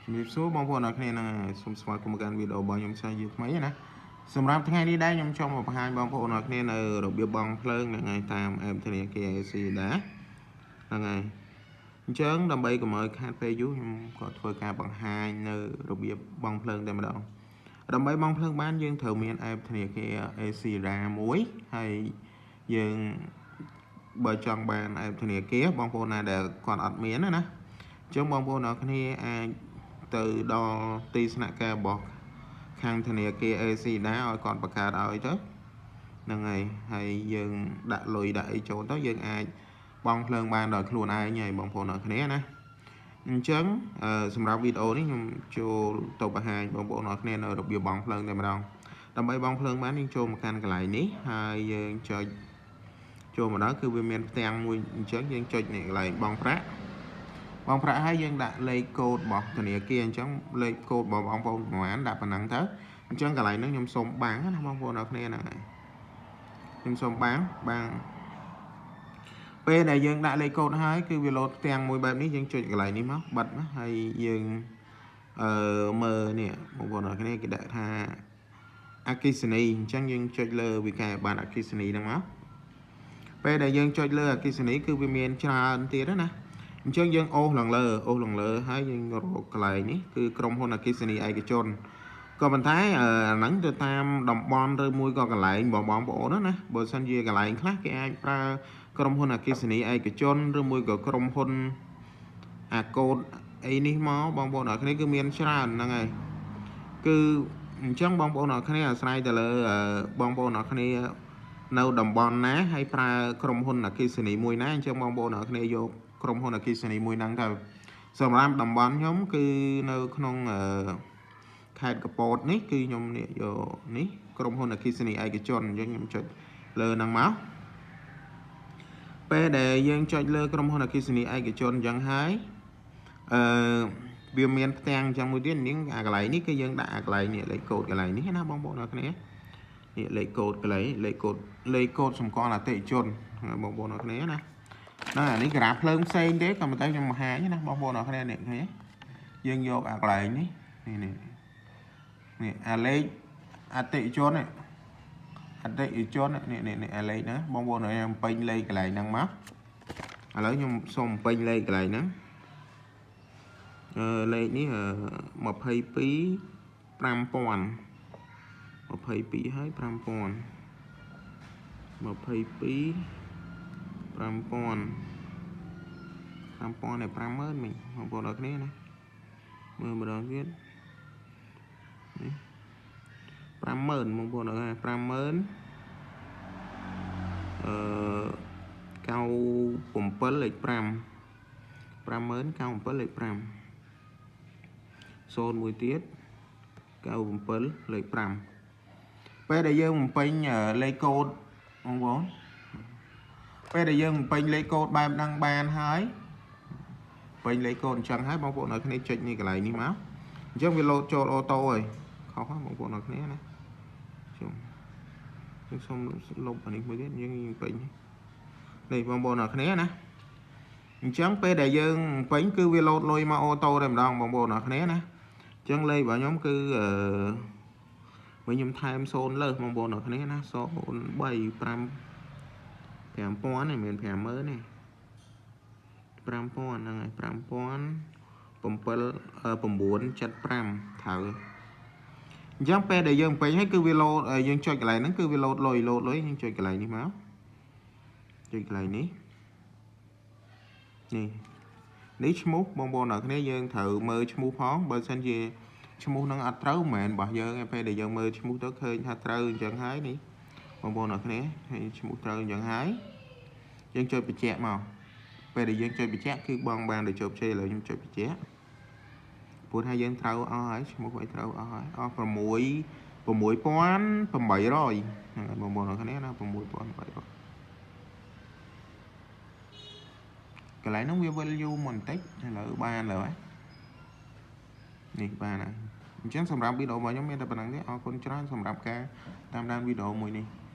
ជំរាបសួរបងប្អូនអរគ្នាហ្នឹងហើយសូមស្វាគមន៍មកកាន់វីដេអូរបស់ខ្ញុំផ្សាយជាថ្មីណាសម្រាប់ថ្ងៃនេះដែរខ្ញុំចង់មកបង្ហាញបងប្អូនអរគ្នានៅរបៀបបង់ភ្លើងហ្នឹងហើយតាម app ធនាគារ ACLEDA ហ្នឹងហើយអញ្ចឹងដើម្បីកុំឲ្យខាតពេលយូរខ្ញុំក៏ធ្វើការបង្ហាញនៅរបៀបបង់ភ្លើងតែម្ដងដើម្បីបង់ភ្លើងបានយើងត្រូវមាន app ធនាគារ ACLEDA មួយហើយយើងបើចង់បាន app ធនាគារបងប្អូនណាដែលគាត់អត់មានណាណាអញ្ចឹងបងប្អូនអរគ្នាអាចទៅដល់ទីស្នាក់ការរបស់ខាងធនាគារ ACLEDA ឲ្យគាត់បង្កើតឲ្យទៅហ្នឹងហើយហើយយើងដាក់លុយដាក់អីចូលទៅយើងអាចបង់ភ្លើងបានដោយខ្លួនឯងហើយបងប្អូនអរគ្នាណាអញ្ចឹងសម្រាប់វីដេអូនេះខ្ញុំចូលទៅបង្ហាញបងប្អូនអរគ្នានៅរបៀបបង់ភ្លើងតែម្ដងដើម្បីបង់ភ្លើងបានយើងចូលមកកាន់កន្លែងនេះហើយយើងចុចចូលមកដល់គឺវាមានផ្ទាំងមួយអញ្ចឹងយើងចុចនេះកន្លែងបង់ប្រាក់បងប្រាក់ហើយយើងដាក់លេខកូដរបស់ធនាគារអញ្ចឹងលេខកូដរបស់បងប្អូនប្រហែលដាក់ប៉ុណ្ណឹងទៅអញ្ចឹងកន្លែងហ្នឹងខ្ញុំសូមបាំងណាបងប្អូនអរគ្នាហ្នឹងហើយខ្ញុំសូមបាំងបាំងពេលដែលយើងដាក់លេខកូដហើយគឺវាលោតផ្ទាំងមួយបែបនេះយើងចុចកន្លែងនេះមកបិទណាហើយយើងអឺមើលនេះបងប្អូនអរគ្នាគេដាក់ថាអគ្គិសនីអញ្ចឹងយើងចុចលើវិក័យប័ណ្ណអគ្គិសនីហ្នឹងមកពេលដែលយើងចុចលើអគ្គិសនីគឺវាមានច្រើនទៀតណាអញ្ចឹងយើងអូសឡើងលើអូសឡើងលើហើយយើងរកកន្លែងនេះគឺក្រុមហ៊ុនអគ្គិសនីឯកជនក៏ប៉ុន្តែអាហ្នឹងទៅតាមតំបន់ឬមួយក៏កន្លែងបងបងប្អូនណាបើសិនជាកន្លែងខ្លះគេអាចប្រើក្រុមហ៊ុនអគ្គិសនីឯកជនឬមួយក៏ក្រុមហ៊ុនអាកូដអីនេះមកបងប្អូនអរគ្នាគឺមានច្រើនហ្នឹងហើយគឺអញ្ចឹងបងប្អូនអរគ្នាអាស្រ័យទៅលើបងប្អូនអរគ្នានៅតំបន់ណាហើយប្រើក្រុមហ៊ុនអគ្គិសនីមួយណាអញ្ចឹងបងប្អូនអរគ្នាយកក្រុមហ៊ុនអគ្គិសនីមួយហ្នឹងទៅសម្រាប់តំបន់ខ្ញុំគឺនៅក្នុងខេត្តកពតនេះគឺខ្ញុំនេះយកនេះក្រុមហ៊ុនអគ្គិសនីឯកជនអញ្ចឹងខ្ញុំចុចលើហ្នឹងមកពេលដែលយើងចុចលើក្រុមហ៊ុនអគ្គិសនីឯកជនអញ្ចឹងហើយអឺវាមានផ្ទាំងអញ្ចឹងមួយទៀតនាងអាកន្លែងនេះគឺយើងដាក់អាកន្លែងនេះលេខកូដកន្លែងនេះណាបងប្អូនអរគ្នានេះលេខកូដកន្លែងលេខកូដលេខកូដសម្គាល់អតិថិជនបងប្អូនអរគ្នាណាណាអានេះក្រាបភ្លើងផ្សេងទេក៏ប៉ុន្តែខ្ញុំបង្ហាញណាបងប្អូនអរគ្នានេះឃើញយើងយកអាកន្លែងនេះនេះនេះនេះអាលេខអតិថិជននេះអតិថិជននេះនេះនេះអាលេខហ្នឹងបងប្អូនខ្ញុំពេញលេខកន្លែងហ្នឹងមកឥឡូវខ្ញុំសូមពេញលេខកន្លែងហ្នឹងអឺលេខនេះ22 5000 22ហើយ5000 22 5000 5000နဲ့50000មិញបងប្អូនអរគ្នាណាមើលម្ដងទៀតនេះ50000បងប្អូនអរគ្នា50000អឺ97លេខ5 50000 97លេខ5 0មួយទៀត97លេខ5ពេលដែលយើងបំពេញលេខកូដបងប្អូនពេលដែលយើងបំពេញលេខកូដបែបហ្នឹងបានហើយពេញលេខកូដអញ្ចឹងហើយបងប្អូនអរគ្នាចុចនេះកន្លែងនេះមកអញ្ចឹងវាលោតចូល auto ហើយខុសហ្នឹងបងប្អូនអរគ្នាណាជុំយើងសូមលុបអានេះមួយទៀតយើងពេញនេះបងប្អូនអរគ្នាណាអញ្ចឹងពេលដែលយើងពេញគឺវាលោតលុយមក auto តែម្ដងបងប្អូនអរគ្នាណាអញ្ចឹងលេខរបស់ខ្ញុំគឺអឺវិញខ្ញុំថែម0លើសបងប្អូនអរគ្នាណា0 3 5 5000នេះមិនមែន50000ទេ5000ហ្នឹងហើយ5000 7 975ត្រូវអញ្ចឹងពេលដែលយើងពេញហើយគឺវាលោតយើងចុចកន្លែងហ្នឹងគឺវាលោតលុយលោតលុយយើងចុចកន្លែងនេះមកចុចកន្លែងនេះនេះនេះឈ្មោះបងប្អូនអរគ្នាយើងត្រូវមើលឈ្មោះផងបើសិនជាឈ្មោះនឹងអត់ត្រូវមិនមែនរបស់យើងទេពេលដែលយើងមើលឈ្មោះទៅឃើញថាត្រូវអញ្ចឹងហើយនេះបងប្អូនអរគ្នាហើយឈ្មោះត្រូវអញ្ចឹងហើយយើងចុចបញ្ជាក់មកពេលដែលយើងចុចបញ្ជាក់គឺបងបានដោយជោគជ័យឥឡូវខ្ញុំចុចបញ្ជាក់ព្រោះថាយើងត្រូវអស់ហើយឈ្មោះឲ្យត្រូវអស់ហើយអស់6 6800ហ្នឹងហើយបងប្អូនអរគ្នាណា6800កន្លែងហ្នឹងវាវិលយូរមកបន្តិចឥឡូវបានលើហើយនេះបានហើយអញ្ចឹងសម្រាប់វីដេអូរបស់ខ្ញុំមានតែប៉ុណ្្នឹងទេអរគុណច្រើនសម្រាប់ការតាមដានវីដេអូមួយនេះ។